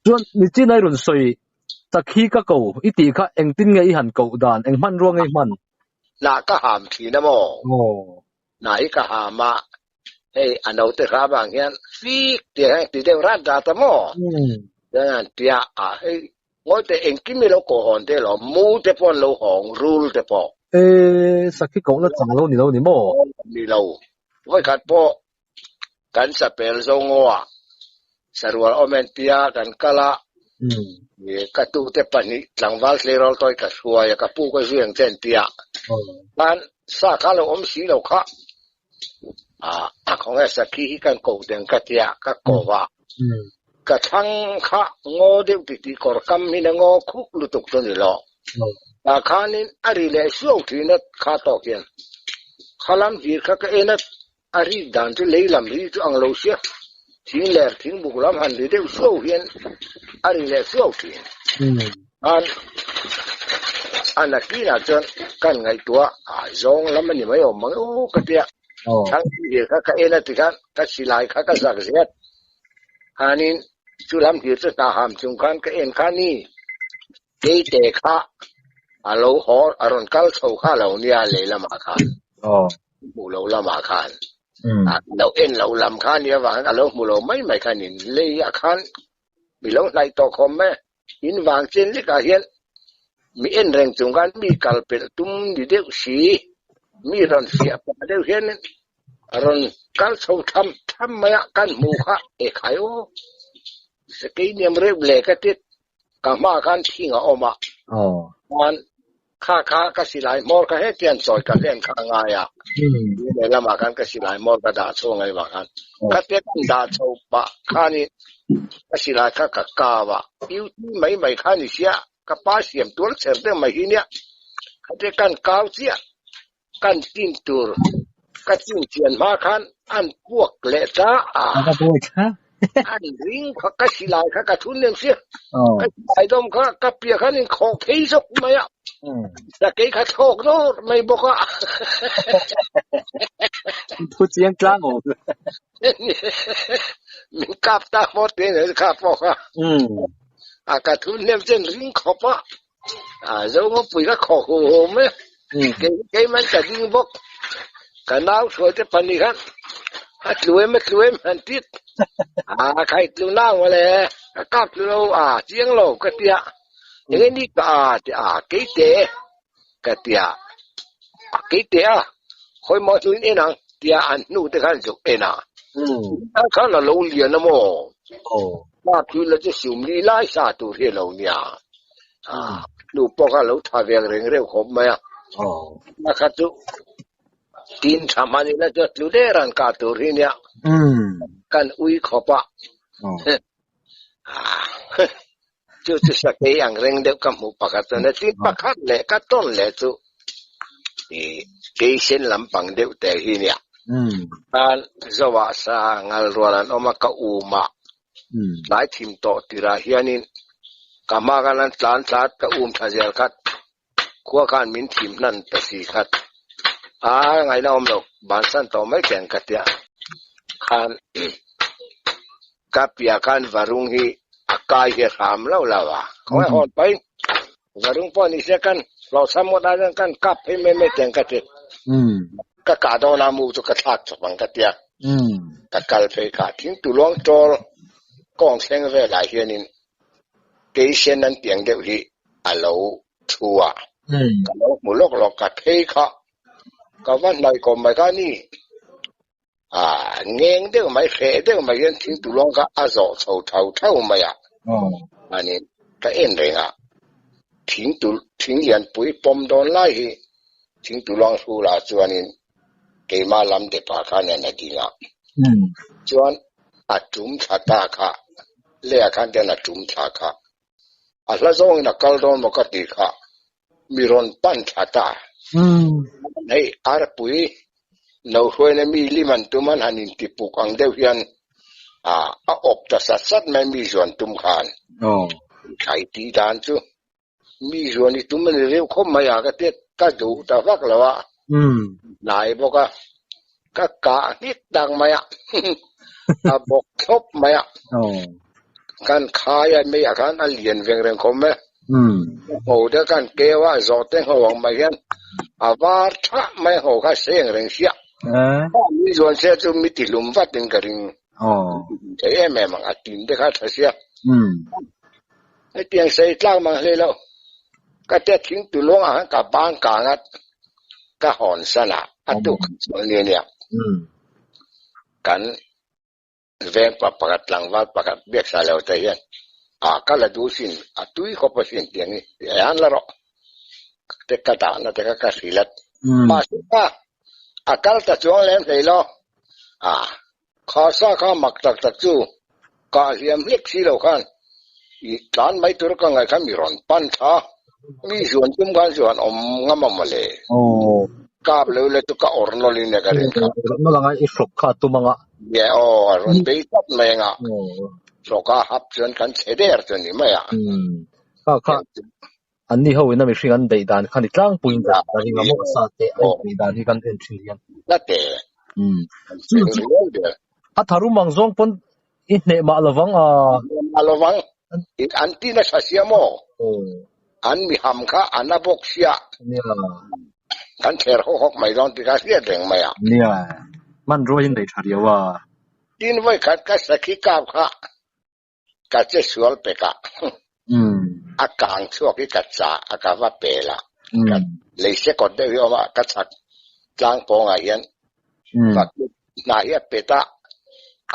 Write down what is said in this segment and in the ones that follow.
Chuan nichin a i rawn sawi sakhi ka ko i tih kha engtin nge i han koh dan, eng hmanrua nge i hman? Hnah ka ham thin a maw? Aw. Hnah hi ka ham a, hei a naute hram ang hian fik tih hian ti deuh rat rat a maw? Chuan an tia a, hei ngawi teh engkim hi lo koh hawn te lo, mu te pawh an lo hawng, rul te pawh. E, sakhi kohna chang lo ni lo ni maw? Ni lo, vawikhat pawh kan chapel zo ngaw a, sarual awm en tia kan kal a, ka tute pahnih tlangval tleirawl tawi ka hruai a, ka pu ka zui ang che an tia, khan sa kha lo awm si lo kha, a khawnge sakhi hi kan koh deng ka tia, ka ko a, ka thlang kha ngaw deuh ti tih kawr kam hin a ngaw khuk lutuk chu ni lo, tah khanin a ri leh suau thin a kha tawk hian khalam hlir kha ka en a. A rik dan chu lei lam ri chu ang lo sia, thing ler thing buk lam han ri deuh suau hian a ri leh suau thin. An a nakinah chuan kan ngaihtuah a zawng lam a ni mai awm mang aw ka tia. Thlang hlir kha ka en a tikhan ka silai kha ka zak zet. Khanin chu lam hlir chu hna ham chung khan ka en kha ni. Keite kha a lo haw a rawn kal chho kha lo nia lei lamah khan. Hmuh lo lamah khan lo en lo lam kha nia vang a lo hmu lo mai mai khan in lei ah khan mi lo hnaih tawh khawm e in vang chen lek ah hian mi en reng chung khan mi kal pelh tum ni deuh si mi rawn fiah pah deuh hian a rawn kal chho tham tham mai a kan hmu kha e khai aw sakei niam reuh le ka ti ka hma khan thing a awm a chuan kha kha ka silai hmawr kha hetiang chawi ka hlen kha a ngai a lehlamah khan ka silai hmawr ka dah chho ngai vang khan khatia kan dah chho pah khanin ka silai kha ka kau a duty mai mai kha ni sia ka pa siam tual chher deuh mai hi nia khatia kan kau chiah kan tin tur ka tin chian hma khan an puak leh ta a an ring kha ka silai kha ka thun nem sia ka silai dawm kha ka pia khan in khawh phei zawk mai a sakei kha thlawk dawr mai bawk a thu chiang tlang awm min kap ta maw te ne kha pawh kha a ka thun nem chen ring khawp a A zo ngawpui ka khawk hu hu mai a, keiman ka ding bawk, ka nau hruai te pahnih khan a tlu em a tlu em han tit, a khai tlu nau mawle ka kap tlu lo a chiang lo ka tia, enge ni ka a ti a keite ka tia, a keite a khawi maw hnuin en ang tia an hnu te khan zuk en a, khan a lo lian a maw. Kap tlu la chu sumli lai sa tur hi a lo nia. Hnu pawh kha a lo tha veng reng reuh khawp mai a. A kha chu tin tha hman ila chu a tlu der an kah tur hi nia. Kan ui khawp a. Chu chu sakei ang reng deuh ka hmuh pakhat chuan a tin pakhat leh ka tawn leh chu keisen lampang deuh te hi nia. Khan Zoah sa ngal rual an awm a ka um a. Tlai thim tawh tirah hianin ka hma khan an tlan tlat ka um tha zel khat khua khan min thim hnan ta si khat a ngaihna awm lo bansan tawh mai teng ka tia khan ka piah khan varung hi a kai hi a hram lo lo a khawngaih hawn pahin varung pawh ni se kan hlawhchham ngawt ai chuan kan kap phei mai mai teng ka ti ka kah dawn a mu chu ka thlak chawp ang ka tia ka kal phei kha thing tuluang tawl kawng thleng velah hianin keisen an tiang deuh hi a lo thu a ka lo hmu lawk lawk ka phei kha ka va hnaih kawm mai kha ni. A ngeng deuh mai, hreh deuh mai hian thing tulawng kha a zawh chho thau thau mai a. Ani ka en reng a, thing tu thing lianpui pawm dawn lai hi thing tulawng hrulah chuanin keimah lam depah khan a ding a. Chuan a tum thla ta kha, leiah khan hian a tum thla kha. A hla zawngin a kal dawn maw ka ti kha, mi rawn pan thla ta. Hei arpui no hruaina mi lim an tum an han inti puk ang deuh hian a awp ta sat sat mai mi zuan tum khan. Thlai tih dan chu mi zuan i tum a ni reuh khawp mai a ka tia ka duh ta vak lo a, hnai bawk a, ka kah hnik tak mai a, a bawk thlawp mai a. Kan khai a mei ah khan a lian veng reng khawm e. Ngho te kan keu a, zawh te ngho ang mai hian a var thah mai a ngho kha seng reng sia. Mi zuan se chu mi ti hlum vat in ka ring thei em em ang, a tin te kha tha sia. Hetiang sei tlak mang hlei lo. Ka tia thing tu luang ah khan ka ban kang a, ka hawn san a, a tuk chuan nia nia. Kan Veng pa pakhat tlangval pakhat biaksa lo te hian a kal a duh sin, a tui khawp a sin tiang hi ti ai han la rawh te ka dahna te kha ka hrilh at. Mahse kha a kal ta chuang lem hlei lo. A kha sa kha mak tak tak chu kah hliam hlek si lo khan i tlan mai tur ka ngaih kha mi rawn pan tha. Mi zuan tum khan chuan awm ngam a mawle. Kap lo le chu ka awr nawlh in ka rin kha. Nawlh anga i hrawk kha a tum anga. Ye aw a rawn bei tlat mai anga. Hrawk a hap chuan kan chhe der chu ni mai a. Kha kha an ni ho in a mihring an beih dan kha ni tlangpui in ka ring a maw sa te a beih dan hi kan en thin hian. La te. Chu chu a tharum ang zawng pawn I hneh mah lovang a. Hneh mah lovang. An ti nasa sia maw? An mi ham kha a na bawk sia. Nia. Kan thler hawk hawk mai dawn ti kha hriat reng mai a. Nia. Hmanrua hi nei tha riau a. Tin vawi khat ka sakhi kap kha ka che sual pek a. A kang chhuak hi ka chah a ka va pel a. Ka lei se kawt deuh hi a awm a, ka chhak tlang pawngah hian va hna hi a pet a,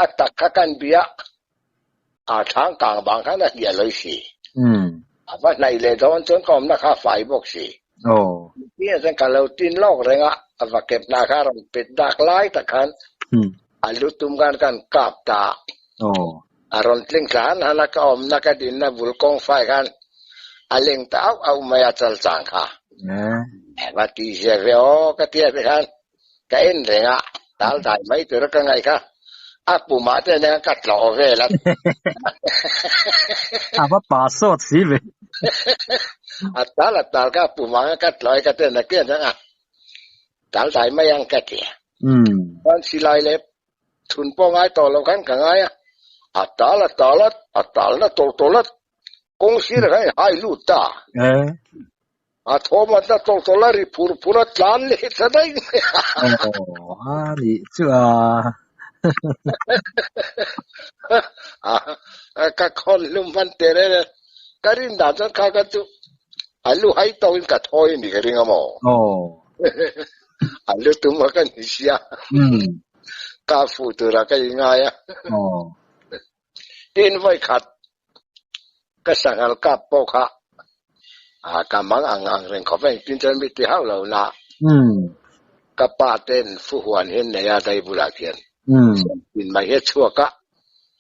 a tak kha kan bia a thlang kang bang khan a hliah lawih si. A va hnaih leh dawn chuan ka awmna kha a fai bawk si. Tia chuan ka lo tin lawk reng a, a va kep hna kha a rawn pet dak lai tak khan a lu tum khan kan kap ta a. A rawn tling thla han han a, ka awmna ka dinna bul kawng fai khan a leng ta auh auh mai a chal chang kha. Va ti zia ve aw ka tia te khan ka en reng a, dal dai mai tura ka ngaih kha a pumah te nen ka tlawh vel a. A va pa sawt si ve. A tal a tal kha a pumah khan ka tlawh e ka ti a, nakin atang a dal dai mai ang ka ti a. Chuan silai leh thun pawh ngai tawh lo khan ka ngai a, a tal a tal a, a talna tawlh tawlh a, kawng sirah khan i hai lut ta. A thawm a tla tawlh tawlh a, ri phur phur a tlan leh ta daih mai a. Aw, a nih chu a. Ka khawn hlum hman teh reng reng. Ka rin dan chuan kha kha chu a lu hai tawkin ka thawi a ni ka ring a maw. Aw. A lu tum a ka ni sia. Ka fuh turah ka ingai a. Aw. Tin vawi khat ka sanghal kap pawh kha ka mang ang ang reng khawp a, engtin chuan mi ti hauh lo na. Ka pa ten fuhuan hi an nei a dai bulah khian in mai hi a chhuak a,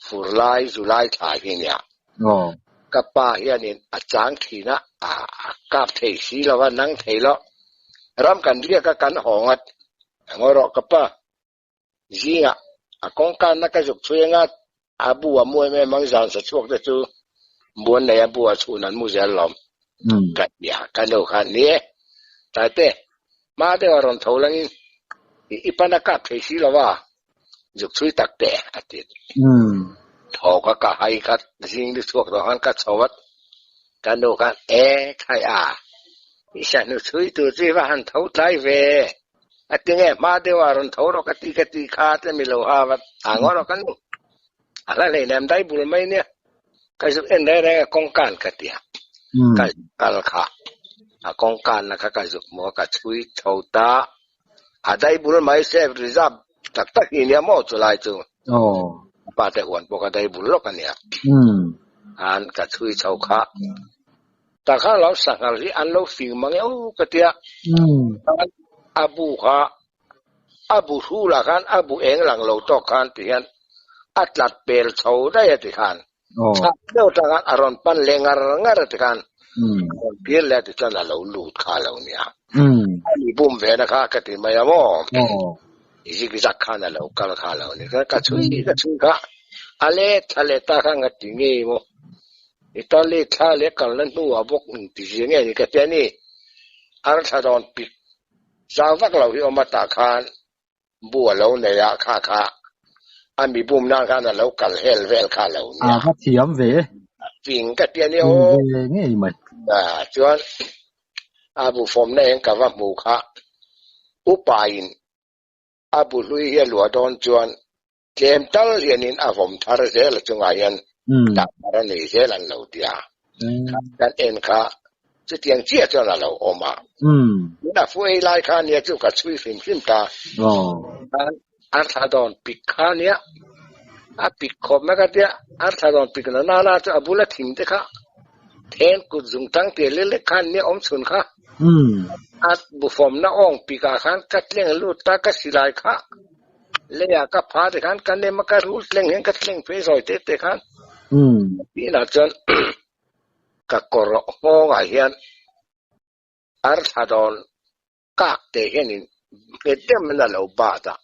fur lai July thla hi a nia. Ka pa hianin a chang thin a, a kap thei si lo a, nang thei lo. Ram kan riak a kan haw ngat. Ngawi rawh ka pa. Zingah a kawngkanna ka zuk chhui anga a bu a mu em em ang zan sa chhuak te chu buan nei a bu a chhun an mu zel lawm. Ka ti a, ka nu khan ni e, Taite, hma deuh a rawn tho langin i pan a kap thei si lo a, zuk chhui tak teh a ti. Thaw ka ka hai kha zing ni chhuak tawh khan ka chho a, ka nu khan e khai a, i sahnu chhui tur chu i va han tho tlai ve. A ti nge hma deuh a rawn tho rawh ka ti ka ti kha te mi lo ha vat a ngaw rawh ka nu. A hla hlei nem dai bul mai nia. Ka zuk en reng reng a kawngkan ka ti a. Ka kal kha a kawngkan na kha ka zuk hmu a ka chhui tho ta. A dai bul mai safe reserve tak tak hi nia maw chulai chu. Pa te huan pawh ka dai bul lawk a nia. An ka chhui chho kha. Ta kha lo sanghal hi an lo fing mang e aw ka tia. A bu kha a bu hrulah khan a bu eng lang lo tawk khan ti hian a tlat pel chho daih a ti khan. Chhak deuh tang khan a rawn pan leh ngar ngar a ti khan a rawn kir leh a ti chuan a lo lut kha a lo nia. A ni bum ve na kha ka ti mai a maw. Zik zak khan a lo kal kha a lo ni. Ka chhui ka chhui kha a let thla leh ta kha nga ti ngei maw. Italy thla leh kalna hnuah bawk inti zia nge ni ka ti a ni. Ar thla dawn pik zau vak lo hi awm a tah khan bu a lo nei a, kha kha. A mi bum nan khan a lo kal hel vel kha lo nia. A va thiam ve e. Fing ka ti a nia aw. Ve ngei mai. A chuan a bu fawmna eng ka va hmu kha upa in a bu hlui hi a luah dawn chuan tlem tal hianin a vawm thar zel a chungah hian dah thar a nei zel an lo ti a. Kan en kha chutiang chiah chuan a lo awm a. Tuna fu ei lai kha nia chu ka chhui hrim hrim ta. Ar thla dawn pik kha nia a pik khawp mai ka tia ar thla dawn pik na nana chu a bula thing te kha then kut zung tang tir lek lek khan nia awm chhun kha a bufawmna awng pik ah khan ka tleng lut ta ka silai kha leiah ka pha te khan ka nem a ka rul tleng hian ka tleng phei zawi te te khan tinah chuan ka kawr nghawngah hian ar thla dawn kak te hianin nghet deuh in a lo bat a.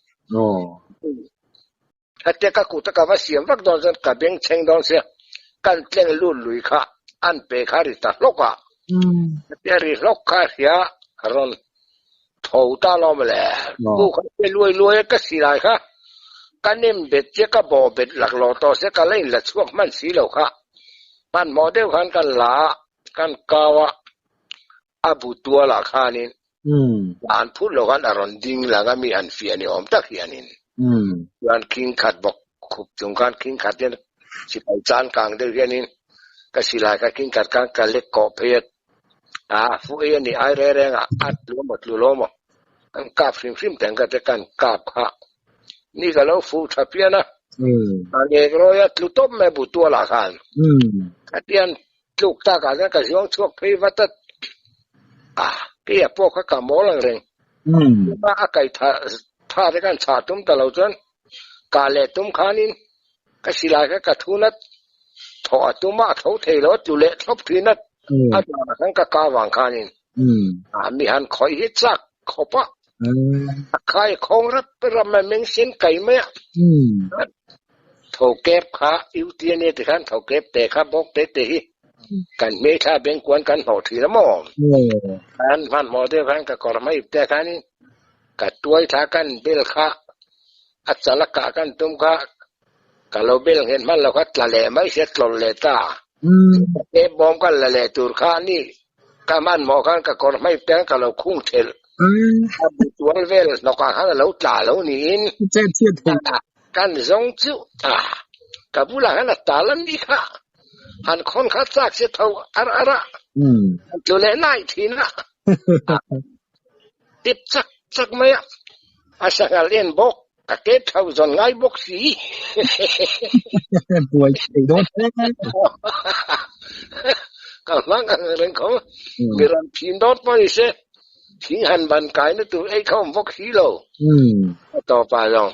Hetia ka kut a ka va siam vak dawn chuan ka beng chheng dawn sia, kan tleng lut lui kha an pe kha ri ta hlawk a. Hetia ri hlawk kha hria rawn tho ta lawm le. Ku kha che luai luai a ka silai kha ka nem bet che ka bawh bet laklawh tawh sia ka la in la chhuak hman si lo kha. Hmanhmawh deuh khan kan la a, kan kau a. A bu tualah khanin an phut lo khan a rawn ding lang a, mi han fiah ni awm tak hianin chuan khing khat bawk khup chung khan khing khat hian sipai chan kang deuh hianin ka silai kha khing khat khan ka lek kawh phei a, a fuh ei a ni ai reng reng a, a tlu maw tlu lo maw kan kap hrim hrim teng ka te kan kap kha ni ka lo fuh tha pian a, a ngek rawi a tlu tawp mai bu tualah khan khatian Tluk takah chuan ka zuang chhuak phei vat a, ah keia pawh kha ka mawl ang reng. Tuna a kai tha tha te khan chhah tum ta lo chuan kah leh tum khanin ka silai kha ka thun a, thawh a tum a, a tho thei lo a, tlu leh thlawp thin a, a danah khan ka kah vang khanin ah mi han khawih hi chak khawp a, a khai khawng rap rap mai meng sen kai mai a. Tho kep kha UTNA ti khan tho kep te kha bawk te te hi kan hmeithla bengkuan kan hnawh thin a maw? Khan hmanhmawh deuh khan ka kawr hma ip te khanin ka tuai thla kan bel kha a chal a kah kan tum kha ka lo bel nghet hman lo kha tla leh mai sia tlawlh leh ta. Kep bawm kan la leh tur kha ni ka hmanhmawh khan ka kawr hma ip te khan ka lo khung thelh. A bu tual vel hnawkah khan a lo tla lo niin. Kan zawng chu a ka bulah khan a tal a ni kha, han khawn kha chak se tho ar ar a, han tlu leh naih thin a, tip chak chak mai a, a sanghal en bawk, ka ke tho zawn ngai bawk si. Buai thei dawn hle. Ka hmang ang reng kho, mi rawn phin dawt pawh ni se, thing han ban kaina tur ei kha awm bawk si lo. A tawpah zawng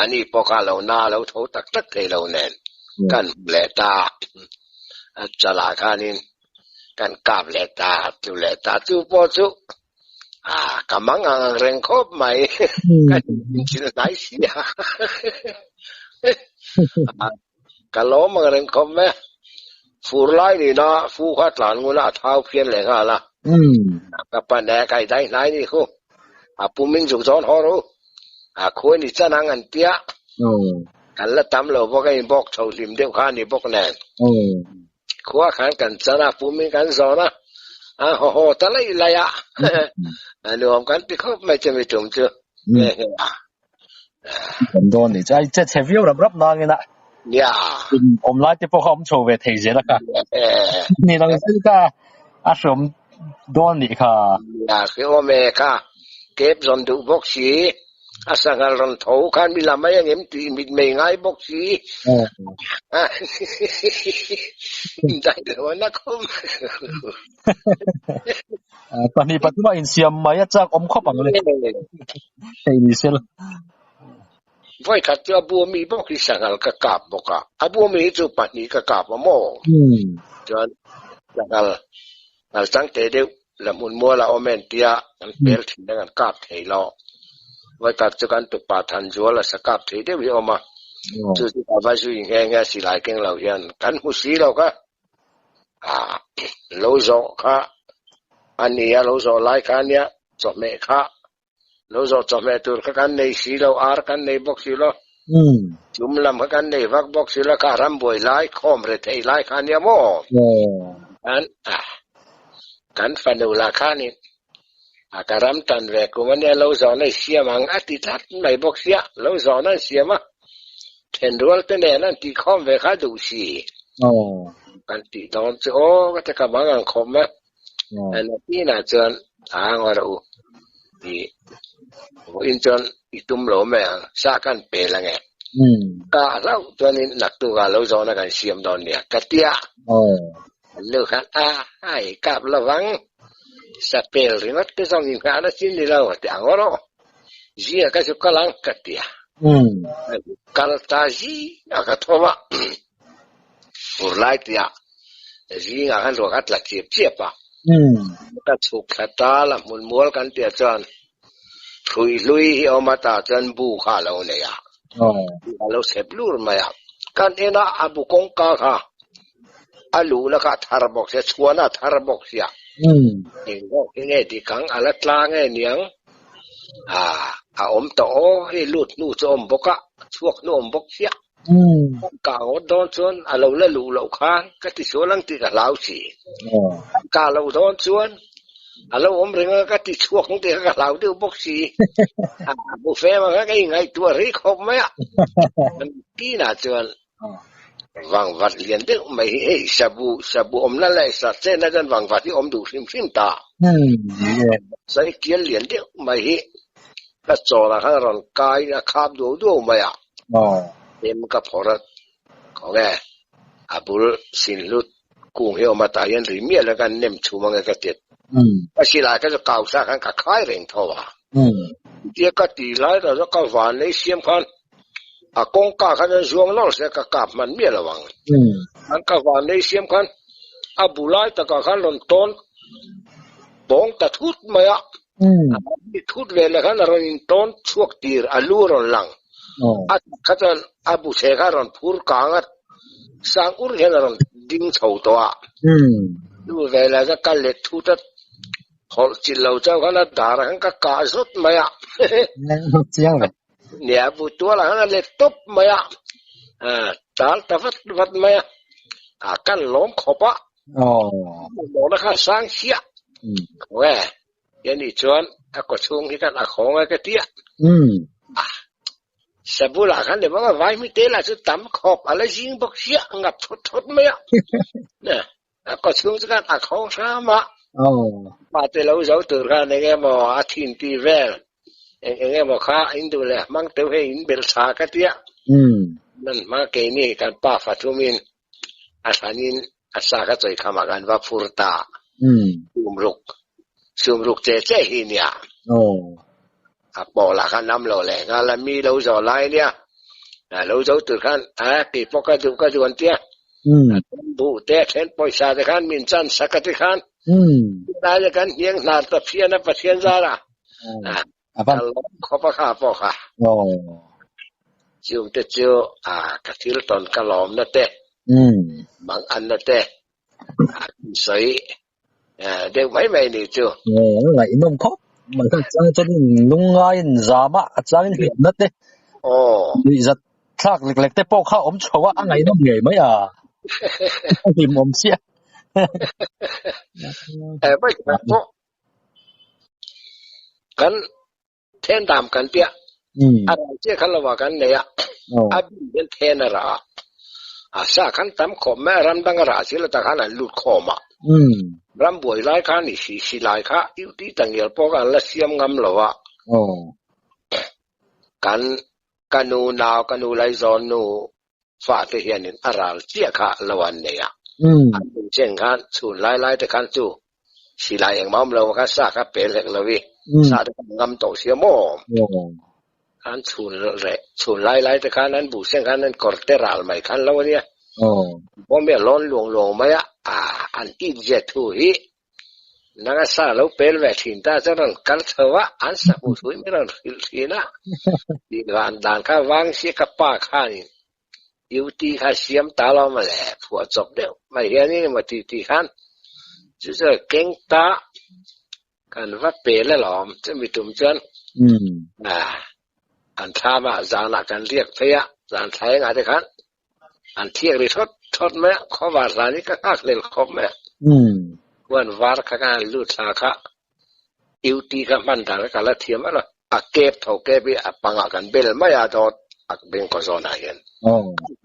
ani pawh kha lo na lo tho tak tak thei lo nen kan hmu leh ta a chalah khanin kan kap leh ta tlu leh ta chu pawh chu a ka mang ang ang reng khawp mai ka thil hnai si a ka lawm ang reng khawp mai fur lai nina fu kha tlan ngun a a thau phian leh nghal a ka pan e kai dai hnai ni khu a pumin zuk zawn haw ru a khuai ni chan ang an tia kan la tam lo bawk a in bawk chho hlim deuh kha a ni bawk nen khua khan kan chan a pumin kan zawn a a haw haw ta laih laih a a nuam kan ti khawp mai chumi tum chu Kan dawn ni chu ai che chhe viau rap rap nangin a Nia. Awm lai te pawh kha awm chho ve thei zel a kha. Ni lo zet kha a hreawm dawn nih kha. Nia hreawm e kha. Kep zawn duh bawk si. A sanghal rawn tho khan mi la mai angem tih mitmei ngai bawk si. Daih lo a na khawm. Pahnih pathum a insiam mai a chak awm khawp ang le. Hei ni sela. Vawi khat chu a buami bawk hi sanghal ka kap bawk a, a buami hi chu pahnih ka kap a maw? Chuan sanghal ngal chang teh deuh la hmun mual a awm en tia kan pel thin a kan kap thei lo. Vawi khat chu kan tupa Thanzuala sa kap thei deuh hi a awm a, chu chu ka va zui nghe nghe a silai keng lo hian kan hmu si lo kha. Ah, lo zawh kha a nia, lo zawh lai kha a nia, chawhmeh kha. Lo zawh chawhmeh tur kha kan nei si lo, ar kan nei bawk si lo. Chum lam kha kan nei vak bawk silo kha ram buai lai khawm re thei lai kha ania maw? An kan fanu lah khanin a ka ram tan ve kum ania lo zawhna i siam ang a ti tlat mai bawk sia, lo zawhna an siam a, thenrual te nen an tih khawm ve kha duh si. Kan tih dawn chu aw ka ti ka bang ang khawm a. Nakinah chuan a ngaw rawh u tih vawiin chuan i tum lo mai ang, sa kan pel ange. Ka hlauh chuanin naktukah lo zawhna kan siam dawn nia ka ti a. An nu khan a hai kap lovang, sa pel ringawt te zawng inghahna chin ni lo a ti ang ngaw rawh. Zingah ka zu kal ang ka ti a. Kal ta zingah ka thawm a. Fur lai tia zingah khan ruah kha tla chiap chiap a. Ka chhuk thla tal a hmun mual kan tia chuan hrui hlui hi awm a tah chuan bu kha a lo nei a. A lo chep lur mai a. Kan en a a bu kawngka kha a luhna kha a thar bawk sia, chhuahna a thar bawk sia. Eng zawk hi nge dik ang, a la tla nge niang? A awm tawh aw, hei lut hnu chu a awm bawk a, chhuak hnu a awm bawk sia. Ka ngawt dawn chuan a lo la luh loh khan ka ti sual ang tih ka hlau si. Ka loh dawn chuan a lo awm reng a ka ti chhuak ang tih kha ka hlau deuh bawk si. A buffet ang kha ka ingaihtuah rei khawp mai a. Kinah chuan vangvat lian deuh mai hi hei sabu sabu awmna leh sa chenna chuan vangvat hi awm duh hrim hrim ta. Sai kial lian deuh mai hi ka chawlah khan a rawn kai a khap duau duau mai a. Em ka phawrh a, khawnge a bul sin hlut kung hi awm a tah hian ri miah lo khan nem chhum ange ka ti. Ka silai kha chu kau sa khan ka khai reng tho a. Tia ka ti lai ta chu ka van lei siam khan a kawngka khan an zuang nawlh se ka kap hman miah lo ang. An ka van lei siam khan a bu lai takah khan rawn tawn pawng ta thut mai a. A thut ve leh khan a rawn intawn chhuak tir a lu a rawn lang. A kha chuan a bu chhe kha a rawn phur kang a, sang ur hian a rawn ding chho tawh a. Lu ve leh chuan ka let thut a, hawlh chilh lo chauh khan a dar ah khan ka kah zawt mai a. Nia bu tual ah khan a let tawp mai a, tal ta vat vat mai a, a kan lawm khawp a. Mawhna kha a sang chiah. Khawnge, hian nih chuan a kaw chhung hi khan a khawng a ka ti a. Sabulah khan leh bawk a, vai hmi te lah chu tam khawp a la zing bawk chiah, ngap thawt thawt mai a. A kaw chhung chu khan a khawng hram a. Mahte lo zo tur khan eng emaw a thin ti vel, eng eng emaw kha in duh leh hmang teuh hei in belh tha ka ti a. Nan hma keini kan pa fathumin a hranin a sa kha chawi khamah kan va phur ta. Sumruk, sumruk che che hi nia. A pawlah khan am lo leh nghal a, mi lo zawh lai nia. Lo zo tur khan a kei pawh ka duh ka duh an tia. A then buh te, a then pawisa te khan min chan sak a ti khan. Tunlai te kan hniang hnar ta phian a Pathian zara. Ka lawm khawp a kha pawh kha. Chung te chu a ka thil tawn ka lawmna te, mang anna te a sawi deuh mai mai ni chu. Ngaihnawm khawp mai kha chang chuan lungngaiin zam a, a changin hlimna te, nuihzat thlak lek lek te pawh kha awm chho a, a ngaihnawm ngei mai a, a hlimawm chiah. Kan then dam kan tia a ral chiah khan lova kan nei a a bin hian then a rah a a sa khan tam khawp mai a ram dang a rah zil atang khan an lut khawm a ram buai lai khan i si si lai kha duty tangial pawh kha an la siam ngam lo a kan ka nu nau ka nu laizawn nu fate hianin a ral chiah kha lo an nei a. An hmun chen khan chhun lai lai te khan chu silai engmah awm lo khan sa kha pel hlek lo i, sa te khan ngam tawh sia maw? An chhun reh chhun lai lai te khan an buh seng khan an kawr te ral mai khan lo a nia. Bawm hi a lawn luang luang mai a, an it zia thu hi Nanga sa lo pel ve thin ta chuan rawn kal chho a, an sa hmuh thu in min rawn hrilh thin a. Tih van dan kha vang sia ka pa khanin duty kha siam ta lo maw le, phuah chawp deuh mai hianin emaw ti ti khan chu chu keng ta kan va pel alawm chumi tum chuan. An thlamah zanah kan riak phei a, zan thla engah te khan an thiak ri thawt thawt mai a, khawvar hlan hi ka nghak hlel khawp mai a. Huan var kha ka han lut thla kha UT kha hman dan kha ka la thiam a lo, a kep tho kep hi a pangah kan bel mai a dawt a bengkaw zawnah hian.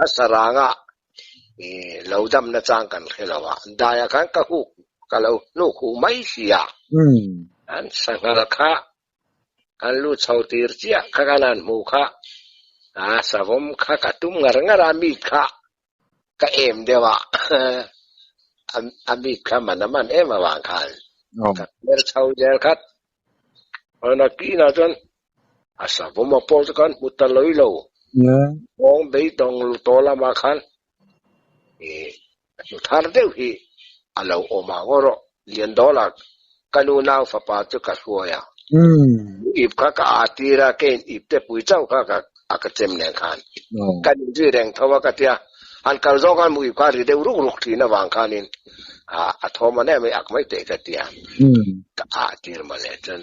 A sarangah lo damna chang kan hre lo a, daiah khan ka huk ka lo hnuk huh mai si a, an sanghal kha Kan lu chho tir chiah kha kan han hmu kha, a savawm kha ka tum ngar ngar a, meat kha ka em deuh a, a meat kha man a man em avang khan ka hmer chho zel khat. An a kinah chuan a savawm a pawh chu kan hmu ta lawi lo, kawng beidawng tawh lamah khan I hmu thar deuh hi a lo awm ang aw rawh. Liandawl-a ka nu nau fapa chu ka hruai a. Ip kha ka aa tir a, keiin ip te pui chauh kha ka a ka chem nen khan. Ka nih zui reng tho a ka tia. Han kal zawk khan mu ip kha ri deuh ruk ruk thin avang khanin a thawm a nem mai ak mai teh ka tia. Ka aa tir mawle chuan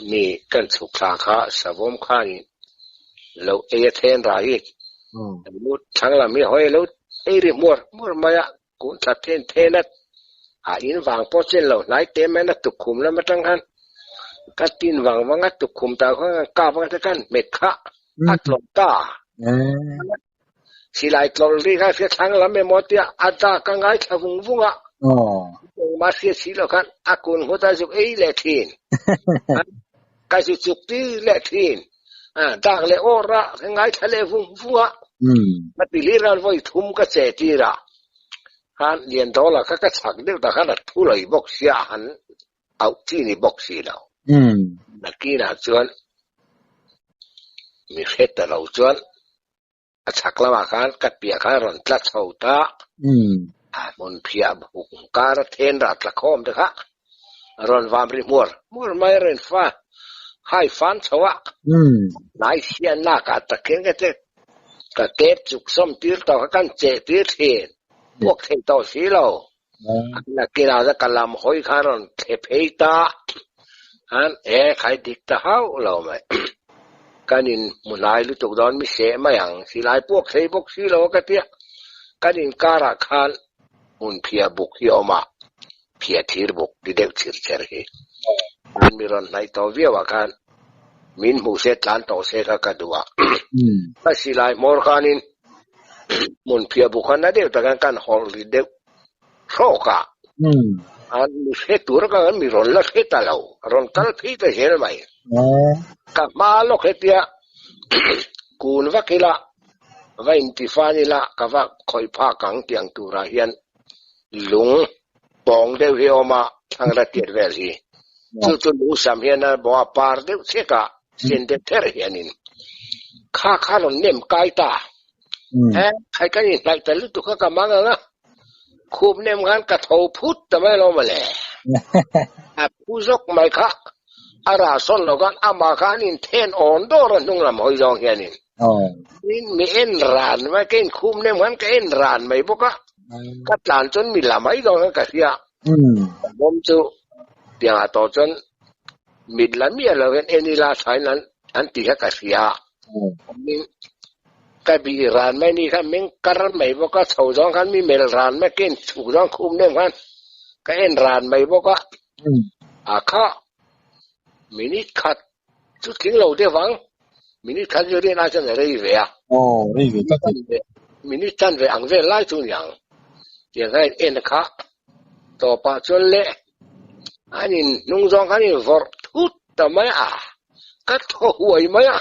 mi kan chhuk thla kha savawm khanin lo ei a then ra hi lu thlang lam hi hawi lo ei ri hmuar hmuar mai a kun thla then then a a in vang pawh chen lo hnai te mai na tukkhum lam atang khan ka tin vang vang a tukkhum ta khan kan kap ang te khan hmet kha a tlawm ta silai tlawlh ri kha hria thlang lam emaw tia a dak a ngaithla vung vung a engmah hriat si lo khan a kun nghut a zuk ei leh thin ka zu chuk tir leh thin a dak leh awr a ka ngaithla leh vung vung a ka ti hlir khan vawi thum ka che tir a khan Liandawla kha ka chhak deuh ta khan a thu lei bawk sia han auh chi ni bawk si lo. Nakinah chuan mi hre ta lo chuan a chhak lamah khan ka piah khan rawn tla chho ta. A hmun phiah buk kar a then rah tla khawm te kha rawn vam ri hmuar hmuar mai a rawn fa hai fan chho a. Hnai sian lakah takin ka che ka kep chuk sawm tir tawh kha kan cheh tir thin puak thei tawh si lo. Nakinah chuan ka lam hawi kha a rawn thle phei ta khan e khai dik ta hauh lo mai. Kan in hmu hnai lutuk dawn mi seh mai ang silai puak thei bawk si lo a ka tia. Kan inkarah khan hmun phiah buk hi a awm a, phiah thir buk ti deuh chir cher hi. An mi rawn hnaih tawh viau ah khan min hmuh se tlan tawh se kha ka duh a. Ka silai hmawr khanin hmun phiah buk kha na deuh takin kan hawlh ri deuh hrawk a. An mi hre tur kha mi rawn la hre ta lo, rawn kal phei ta zel mai. Ka hma lawk hetia kun vak ila va intifan ila ka va khawih phak ang tiang turah hian lung pawng deuh hi a awm a, thlangra tiat vel hi. Chu chu lungsam hian a bawh a par deuh chek a, sen deuh ther hianin kha kha rawn nem kai ta. He khai kan inhnaih ta lutuk kha ka mang ang a, khup nem khan ka tho phut ta mai lo mawle. A phu zawk mai kha a rah sawn lo khan amah kha an inthen awn dawr a hnung lam hawi zawng hianin. Mi en ran mai ka inkhup nem khan ka en ran mai bawk a. Ka tlan chuan mi la mai dawn khan ka hria. Bawm chu tiangah tawh chuan mit la miah lo hian en ila thain an an ti kha ka hria. Min ka bih ran mai ni khan min kar mai bawk a, chho zawng khan mi mel ran mai ka en chhuk zawng khum nem khan ka en ran mai bawk a. A kha minute khat Chu tling lo deuh vang, minute khat chu rian ai chuan a rei ve a. Aw, rei ve tak a. Minute tan ve ang vel lai chu ni ang. Tiang khan en kha tawpah chuan le an in hnung zawng khan in vawrh thut ta mai a, ka thaw huai mai a.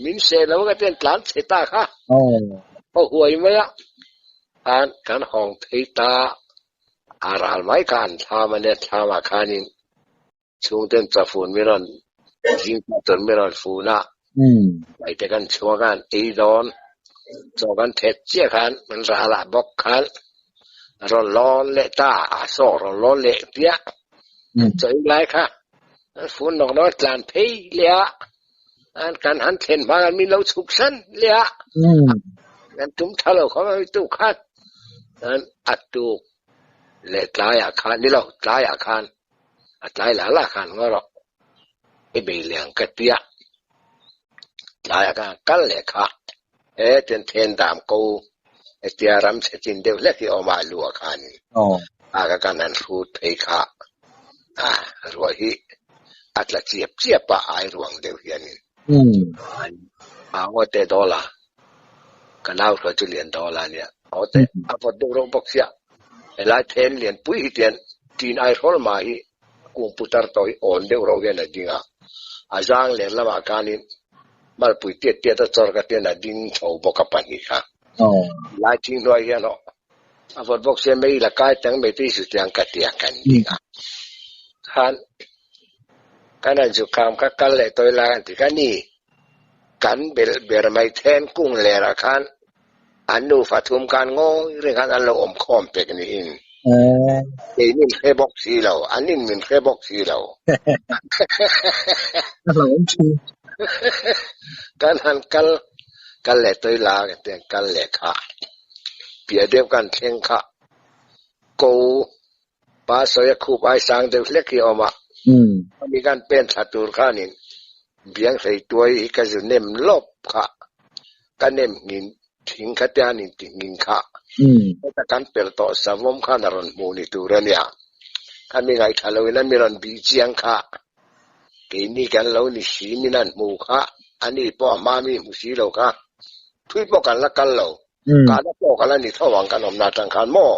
Min seh lo ka tian tlan chhe ta kha. Thaw huai mai a, khan kan hawng phei ta. A ral mai kha an thlam a nia, thlamah khanin chhungten chafun mi rawn zing pah tur mi rawn fun a, hmaite kan chhuak a, an ei dawn, chaw kan thet chiah khan an ralah bawk khan a rawn lawn leh ta, a saw rawn lawn leh piah, an chaw ei lai kha an fun nawk nawk a tlan phei leh a, an kan han thlen hma khan min lo chhuk san leh a, kan tum tha lo khawp a mi tu khan an a tuk leh tlaiah khan ni lo tlaiah khan a tlai lah lah khan ngaw rawh. I bei leh ang ka tia. Tlaiah khan kal leh kha he ten then dam ko hetia ram chhe chin deuh hlek hi awm a luah khanin a ka kan han hrut phei kha a ruah hi a tla chiap chiap a ai ruang deuh hianin a ngaw teh dawl a ka nau hruai chu lian dawl a nia aw teh a vawt deuh reuh bawk sia helai then lian pui hi tian tin ai hrawl ma hi Kung putar tawh hi awn deuh rauh hian a ding a, a zang ler lamah khanin malpui tiat tiat a chawr ka tian a ding chho bawk a pahnih kha. Lai thing hnuai hian aw a vawt bawk sia mei la kai tang mei te hi chutiang ka tia kan ding a. Khan kan han zu kham kha kal leh tawi lai an ti kha ni kan belh ber mai then kung lerah khan An nufa thum khan ngawi reng khan an lo awm khawm pek niin kei min hre bawk si lo, an in min hre bawk si lo. A hlauhawm thin. Kan han kal kal leh tawi la kan ti ang kal leh kha piah deuh kan thleng kha ko pa sawi a khup ai sang deuh hlek hi a awm a, ami khan pen thla tur khanin biang hlei tuai hi ka zu nem lawp kha, ka nem nghin thing kha te an inti nghin kha, heta kan pelh tawh savawm khan a rawn hmuh ni tur a nia, khami ngaihthla loin a mi rawn bih chiang kha, keini kan lo ni si min an hmu kha, ani pawh a hma mi hmu si lo kha, thui pawh kan la kal lo. Kahna pawh ka la ni tho ang kan awmna atang khan maw?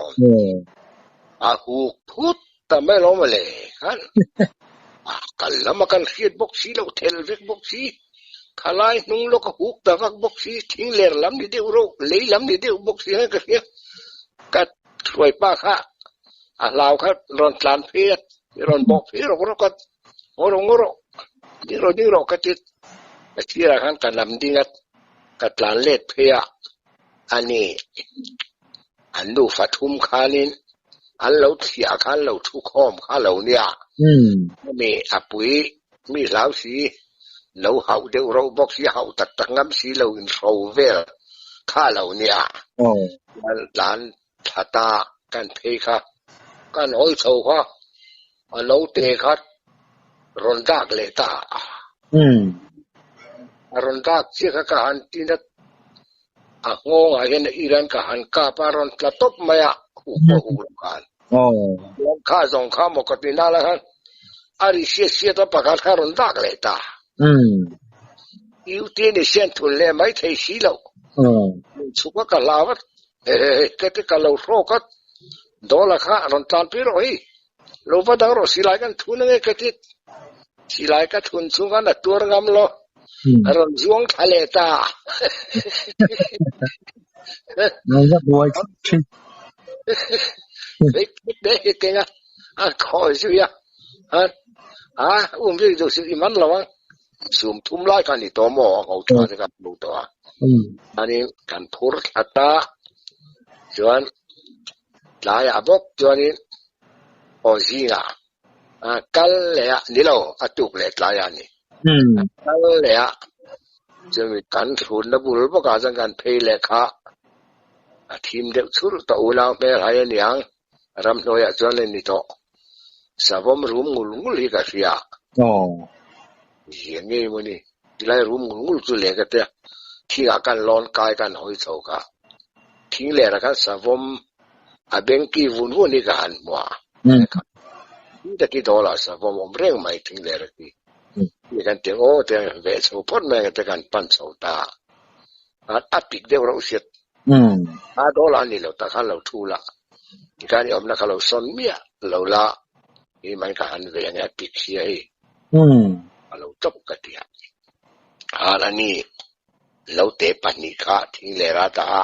A huk phut ta mai lo mawle khan a kal lama kan hriat bawk si lo thel vek bawk si khalai hnung lawk a huk ta vak bawk si thing ler lam ni deuh ro lei lam ni deuh bawk si ka hria ka hruai pa kha a hlau kha rawn tlan phei a rawn bawk phei rawk rawk a ngaw rawh ngaw rawh ding rawh ding rawh ka ti a sirah khan ka lam ding a Ka tlan let phei a, a ni. An nufa thum khanin an lo thliah khan lo thu khawm kha lo nia. Hemi a pui mi hlau si, lo hauh deuh reuh bawk si, hauh tak tak ngam si lo inhro vel kha lo nia. Chuan tlan thla ta kan phei kha, kan hawi chho kha, a naute kha rawn dak leh ta a. A rawn dak chiah kha ka han tin a, a nghawngah hian a iran ka han kap a, a rawn tla tawp mai a, huh pawh huh lo khan. Chuan kha zawng kha maw ka ti nal a khan, a ri hriat hriat a pakhat kha a rawn dak leh ta. Iuti ni sian thun leh mai thei si loh. Chhuk a ka hlau a, He ka ti ka lo hrawk a, Dawla kha a rawn tlanpui rawh hi, lo va dang rawh silai kan thun ange ka ti. Silai ka thun chung khan a tuar ngam lo, a rawn zuang thla leh ta. A khawi zui a, a um zui duh suh i man lo ang. Sum thum lai kha ni tawh maw a ngo tha te kan hmu tawh a. Chuanin kan phur thla ta chuan tlaiah bawk chuanin aw zingah kal leh a ni lo a tuk leh tlaiah a ni. Kal leh a chumi kan thlunna bul bawkah chuan kan phei leh kha a thim deuh chhur tawh unau hmel hai a niang. Ramhnuaiah chuan a ni tawh. Savawm rum ngul ngul hi ka hria. Zia ngei maw ni? Tilai rum ngul ngul chu leh ka tia. Thingah kan lawn kai kan hawi chho kha. Thing lerah khan savawm a bengki vun vun hi ka han hmu a. Thing taki dawlah savawm awm reng mai thing ler aki. Ti kan ti aw tiang veh chho phawt mai ang te kan pan chho ta. A pik deuh reuh hriat. A dawl a ni lo tak khan lo thu la, tikhan i awmna kha lo sawn miah lo la, i man ka han ve ange a pik sia hei. A lo tawp ka ti a. Khan a ni lo te pahnih kha thing leh rat a,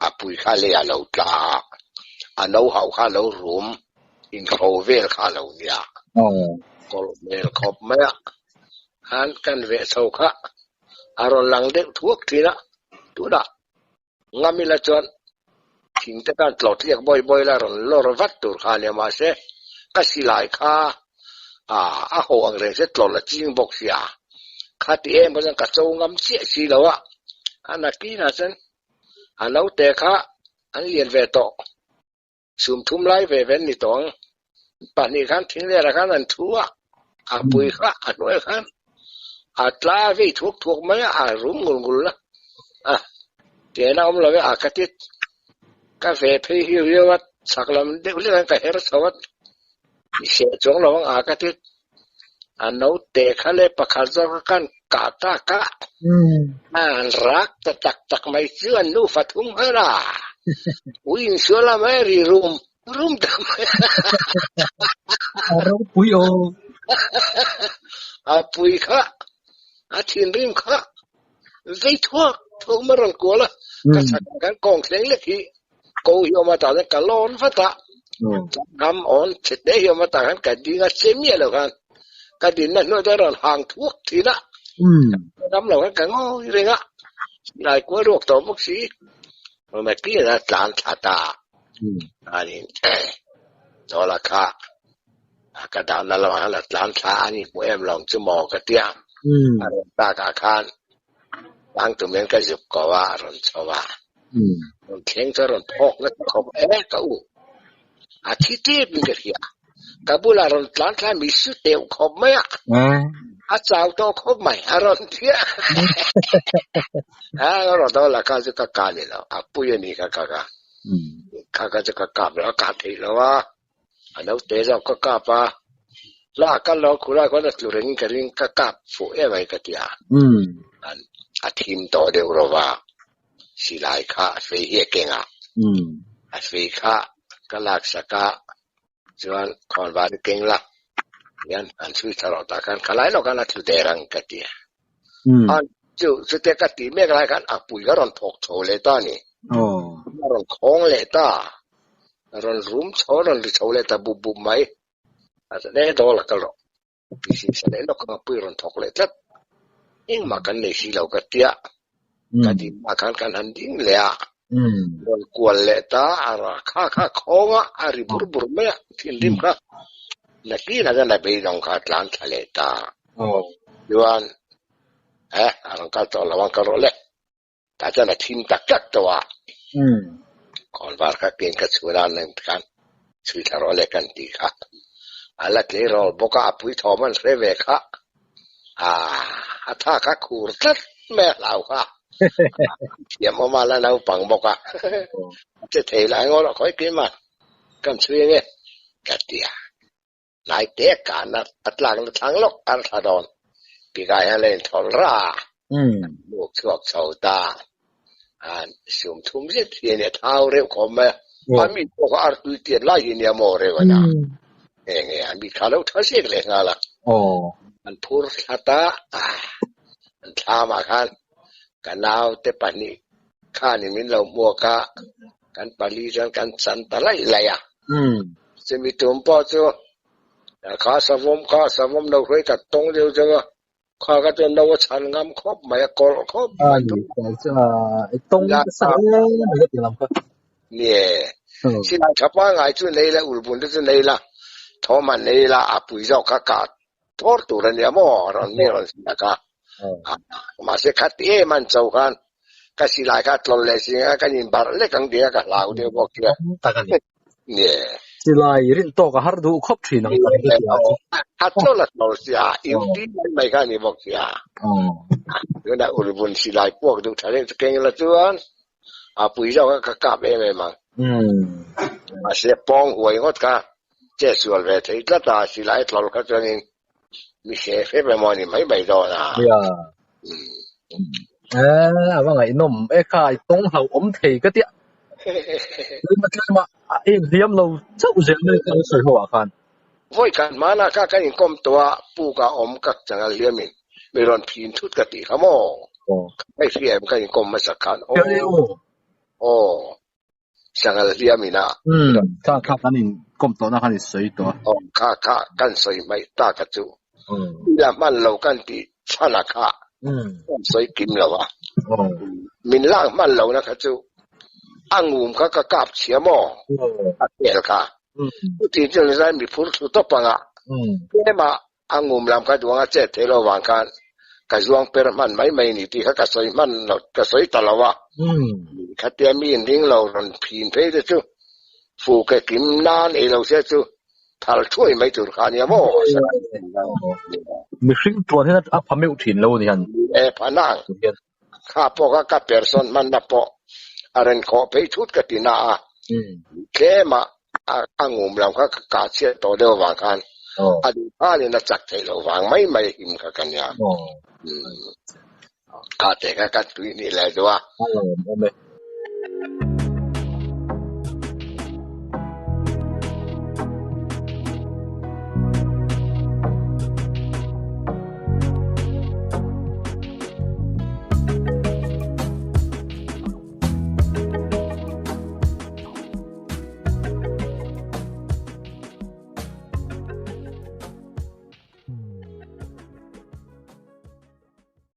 a pui kha leiah lo tla a, a no hauh kha lo rum inhro vel kha a lo nia. Kawlh hmel khawp mai a, khan kan veh chho kha A rawn lang deuh thuak thin a, tunah Ngamila chuan thing te khan tlawh tliak bawi bawi la rawn lawr vat tur kha a nia mahse ka silai kha a ho ang reng se tlawh la ching bawk sia khati em kha chuan ka cho ngam chiah si lo a, a nakinah chuan a naute kha an lian ve tawh. Sum thum lai ve ven ni tawng. Pahnih khan thing lerah khan an thu a. A pui kha a hnuai khan a tla vei thuak thuak mai a, a rum ngul ngul a. A chen a awm lo e, a ka ti ka ve phei hi riau a, chhak lam deuh hlek an ka her chho a, i seh chuang lo ang a ka ti. A naute kha leh pakhat zawk kha kan kah tak a, an rak ta tak tak mai chu an nufa thum nghal a, ui insual a mai ri rum rum ta mai a. A ropui aw. A pui kha, a thinrim kha vei thuak thuak mai rawn kual a, ka chhak ah khan kawng thleng lek hi ko hi awm a tah chuan ka lawn vat a, ram awn chhe te hi awm a tah khan ka ding a che miah lo khan ka dinna hnuai chuan rawn hang thuak thin a, ram lo khan ka ngawi reng a, silai kual ruak tawh bawk si, Mapin a tlan thla ta anin Dawla kha ka dahna lamah khan a tlan thla a ni hmu em lo chu maw ka tia a rawn takah khan tlang tum hian ka zuk ko a, a rawn chho a, rawn thleng chu a rawn phawk nasa khawp e ka u a thi tep in ka hria ka bulah rawn tlan thla mi su teuh khawp mai a a chau tawh khawp mai a rawn ti a a rawn Dawla kha chu ka ka ni lo a pui a ni kha ka ka kha kha chu ka kap lo a kah theih lo a a naute zawk ka kap a la kal lo khulai khuan a tlu reng in ka ring ka kap fuh em ai ka ti a a thim tawh deuh rawh a silai kha a fei hi a keng a a fei kha ka lak sak a chuan khawnvar i keng la hian an chhui thla rawh tah khan khalai lawk khan a tlu der ang ka ti a an chu chute ka tih mek lai khan a pui ka rawn thawk chho leh ta a ni a rawn khawng leh ta a rawn rum chho a rawn ri chho leh ta bup bup mai a e dawl a kal rawh Tihsihsa leh lawk ang a pui rawn thawk leh tlat. Engmah kan nei si lo ka tia. Ka dinhmah khan kan han ding leh a. Rawn kual leh ta a ra kha kha khawng a, a ri bur bur mai a, thinrim kha. Nakin ah chuan a beidawng kha a tlan thla leh ta. Chuan, eh, a rawn kal tawh lo ang ka rawh le. Tah chuan a thim tak tak tawh a. Khawnvar kha ken ka chhun a, nang khan chhui thla rawh le kan tih kha. A la tleirawl bawk a, a pui thawm an hre ve kha. A tha kha khur tlat mai a hlau kha. Thiam awm a la naupang bawk a. A che thei lai ngaw rawh khawi keimah kan chhui ange ka ti a. Hnai te kahna a tlakna thlang lawk a thla dawn. Tikah hian a inthawlh ra a, hnuk chhuak chho ta. An sum thum zet hi a nia, thau reuh khawp mai a. A mi pawh kha artui tiat lai hi a nia maw reuh a nia. Eng nge a mi kha lo tha zek leh nghal a. An phur thla ta a, an thlamah khan ka naute pahnih khanin min lo hmuak a, kan pali chuan kan chan ta laih laih a. Chumi tum pawh chu kha savawm kha savawm no hruai ka tawng deuh deuh a, kha ka chuan no a chhan ngam khawp mai a, kawlh khawp mai tu. Tawng nasa hle mai ka ti lam kha. Nie, silai tha pangngai chu nei la, ulbun te chu nei la, thawm han nei la, a pui zawk kha kah thawr tur a nia maw rawn mi rawn hria kha. Mahse khat em an cho khan ka silai kha tlawlh leh si anga kan inbarh lek ang tih kha ka hlau deuh bawk sia. Tak a ni. Silai rin tawk a har duh khawp thin ang kan ka tia chu. A tlawlh a tlawlh sia, UT mai mai kha a ni bawk sia. Tunah Urbun silai puak duh tha reng chu keng ila chuan a pui zawk a ka kap em em ang. Mahse pawng huai ngawt kha che sual ve thei tlat a, silai tlawlh kha chuanin mi hre hrep emaw a ni mai mai dawn a. A va ngaihnawm e kha, i tawng hlauhawm thei ka tia. Tlema tlema a inhliam lo chauh zel mai ka lo sawi ho ah khan. Vawi khat hmanah kha kan inkawm tawh a, puk ah awm ka changal hliamin mi rawn phin thut ka tih kha maw? Ka hria em kan inkawm hmasak khan? Aw, aw. Sangal hliamin a. Umm, kha kha kan inkawm tawhna khan i sawi tawh a. Aw, kha kha kan sawi hmaih tak a chu. I la hman lo kan tih chhan a kha kan sawi kim lo a. Min lak hman lohna kha chu a ngum kha ka kap chhia maw? A tel kha. Chuti chu zai mi phur thlu tawp ang a. Tlema A ngum lam kha duang a chet thei lo vang khan ka zuang per hman mai mai ni tih kha ka sawi hman lo, ka sawi ta lo a. Khatia mi in ring lo rawn phin phei te chu fu ke kim nan ei lo se chu Thal thuai mai tur kha ania maw? Mihring tuan hian a pha meuh thin lo a ni han. E pha nang. Kha pawh kha ka person hmanna pawh a rawn khawh phei thut ka ti na a. Tlem a a ngum lam kha ka kah chhiat tawh deuh avang khan a duh thalin a chak theih loh vang mai mai him kha ka nia. Kha te kha ka tui hnih leh duh a. A lawm awm e.